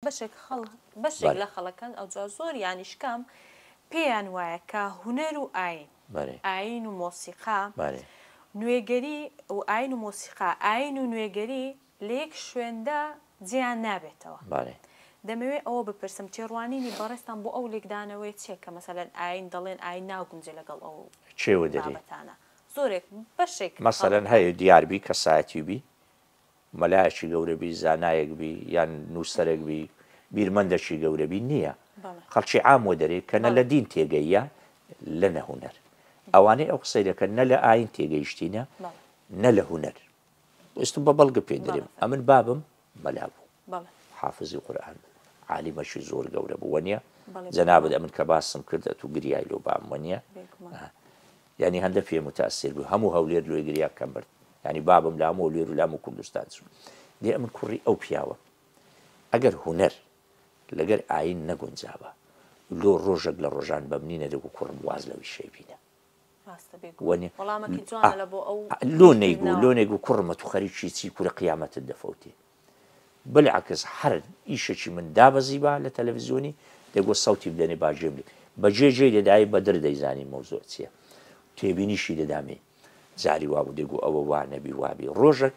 بەشێک خەڵ بەشێک بەلێ. لە خەڵەکان ئەوجا زۆر یانیش کەم پێیان وایە کە هونەر و ئایین بەلێ. ئایین و مۆسیقا بەلێ. نوێگەری و ئایین و مۆسیقا ئایین و نوێگەری لە یەک شوێندا جێیان نابێتەوە. بەڵێ. دەمەوێ ئەوە بپرسم تێڕوانینی بەڕێزتان بۆ ئەو لێکدانەوەیە چیە کە مەسەلەن ئایین دەڵێن ئایین ناگونجێ لەگەڵ ئەو کێ وەدەرێ؟ بابەتانە زۆرێک بەشێک مەسەلەن خەڵک. هەیە دیار بی کەسایەتی بی مەلایەکی گەورە بی زانایەک بی یان نووسەرێک بی بیرمەندەکی گەورە بی نییە بەڵێ. خەڵکی عام وەدەرێ کە نە بەڵێ. لە دین تێگەییە لە نە هونەر ئەوانەی ئەو قسەی دەکەن نە لە ئایین تێگەیشتینە بەڵێ. نە لە هونەر. ئێستا بە بەڵگە پێ بەڵێ دەرێم فەرموو. ئەمن بابم مەلا بوو بەڵێ. حافزی قورئان بوو عالیمەکی زۆر گەورە بوو وەنیە بەڵێ جەنابت بێگومان. ئەمن کە باسم کرد ئەتوو گریای لۆ بام وەنیە بێگومان. یانی هەندە پێ متاثر بوو هەموو هەولێر لۆی گریا کەم برد یانی بابم لە هەموو هەولێر و لە هەموو کوردستان چوو دێ ئەمن کوڕی ئەو پیاوەم ئەگەر هونەر لەگەر ئاین نەگونجابا لۆ ڕۆژەک لە ڕۆژان بەمنی نەدەگو کوڕم واز لەو ئیشەی بینە. ڕاستە بێگومان وەنیە وەڵامەکی ئا جوانە لە بۆ ئەو لۆ نەیگو بیرکردنەوە. لۆ نەیگو کوڕمە تو خەریکی چی کورە قیامەتت دەفەوتێ بلعکس هەر ئیشەکی من دابەزیبا لە تەلەفزیۆنی دەگۆ سەوتی بدەنێ با گوێم لێ بە گوێ گوێی دەدایێ بەدر دەیزانی مەوزوع چیە تێبینیشی دەدامێ جاری وابوو دەیگۆ ئەوە وا نەبی وابی ڕۆژەک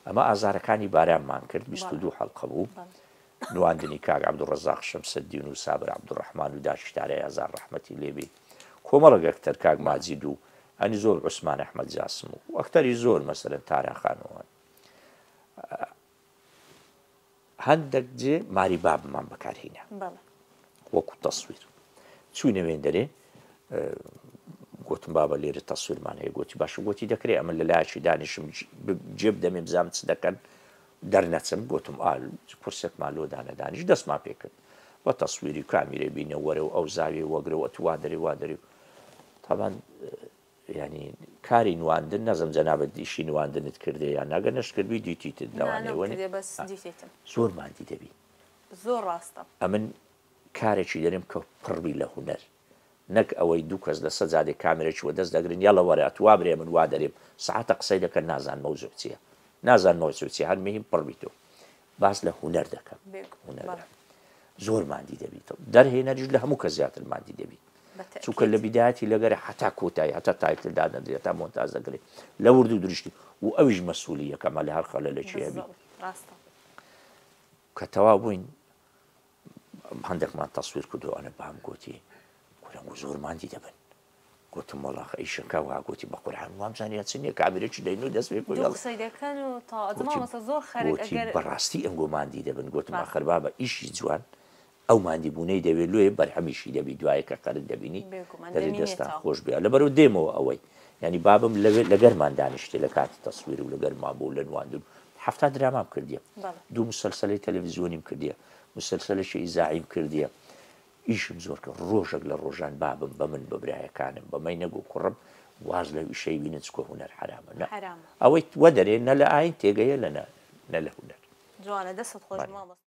ئەمە ئازارەکانی بارانمان کرد بیست و بەڵێ دوو حەڵقە بوو بەڵێ. نواندنی کاک عەبدولڕەزاق شەمسەدین و سابر عەبدولڕەحمان و داکی تارای هەزار ڕەحمەتی لێ بی کۆمەڵێک ئەکتەر کاک ماجید و ئەنی زۆر عوسمان ئەحمەد جاسم و ئەکتەری زۆر مەسەلەن تارا خان و ئەوان هەندەک جێ ماری بابمان بەکار هینا بەڵێ. وەکو تەسویر چوینە وێندەرێ گۆتم بابە لێرە تەسویرمان هەیە گۆتی باشە گۆتی دەکرێ ئەمن لە لایەکی دانیشم جێ بدەمێ بزانم چ دەکەن دەرنەچم گۆتم ئا کورسێکمان لۆ دانە دانیش دەستمان پێ کرد بە تەسویری کامیرەی بینە وەرە و ئەو زاویەی وەگرە و ئەتوو وا دەرێ وا دەرێ و تابان یانی کاری نواندن نازم جەنابت ئیشی نواندنت کردێ یان نا گەر نەشتکردبی دیتیتت نا لەوانەیە وەنی نەمکردێ بەس ئا دیتیتم. زۆر ماندی دەبی. زۆر ڕاستە. ئەمن کارێکی دەرێم کە پڕ بی لە هونەر نەک ئەوەی دوو کەس لە سە جادەی کامێرەکی وە دەست دەگرن یەڵە وەرە ئەتوو وا برێ من وا دەرێم سەعاتە قسەی دەکەن نازان مەوزوع چیە نازان مەوزوع چیە هەر مهیم پڕ بی تۆ باس لە هونەر دەکەم بێگومان هونەر بەڵێ. زۆر ماندی دەبیتەوە دەرهێنەریش لە هەموو کەس زیاتر ماندی دەبی بە چونکە تەئکید. لە بیدایەتی لەگەرە حەتا کۆتایی حەتا title دادەندرێ هەتا مۆنتاژ دەکرێ لە ورد و درشتی و ئەویش مەسئولی یەکەمە لە هەر خەلەلێکی هەبی. بالضبط ڕاستە. کە تەواو بووین هەندێکمان تەسویر کردو ئەنە بام گۆتی کورە ئەنگۆ زۆر ماندی دەبن گۆتم وەڵا خە ئیشەکە وا گۆتی بە قورعان وام زانی هەرچ نییە کامیرەکی دەین و دەست پێ دوو بکەین قسەی دەکەن و تەواو ئەجە گۆتی مامۆستا زۆر خەرک گۆتی ئەگەر بەڕاستی ئەنگۆ ماندی دەبن گۆتم ڕاستە. ئاخر بابە ئیشی جوان ئەو ماندی بوونەی دەوێ لۆیە بەرهەمیشی دەبی دوایە کە قەرت دەبینی بێگومان دەرێ دەستان دەمینێتەوە. خۆش بێ لەبەرەوە دێمەوە ئەوەی یانی بابم لەوێ لەگەرمان دانیشتێ لە کاتی تەسویر و لەگەرمان بوو لە نواندن 70 درامام کردیە بەڵێ. دوو مسەلسەلەی تەلەڤیزیۆنیم کردیە مسەلسەلەکی ئیزاعیم کردیە ئیشم زۆر کرد ڕۆژەک لە ڕۆژان بابم بە من بە برایەکانم بە مەی نەگو کوڕم واز لەو ئیشەی بینن چکۆ هونەر حەرامە نە حەرامە. ئەوەی وەدەرێ نە لە ئاین تێگەیە لە نە لە هونەر. جوانە دەستت خۆش بەڵێ. مامۆستا.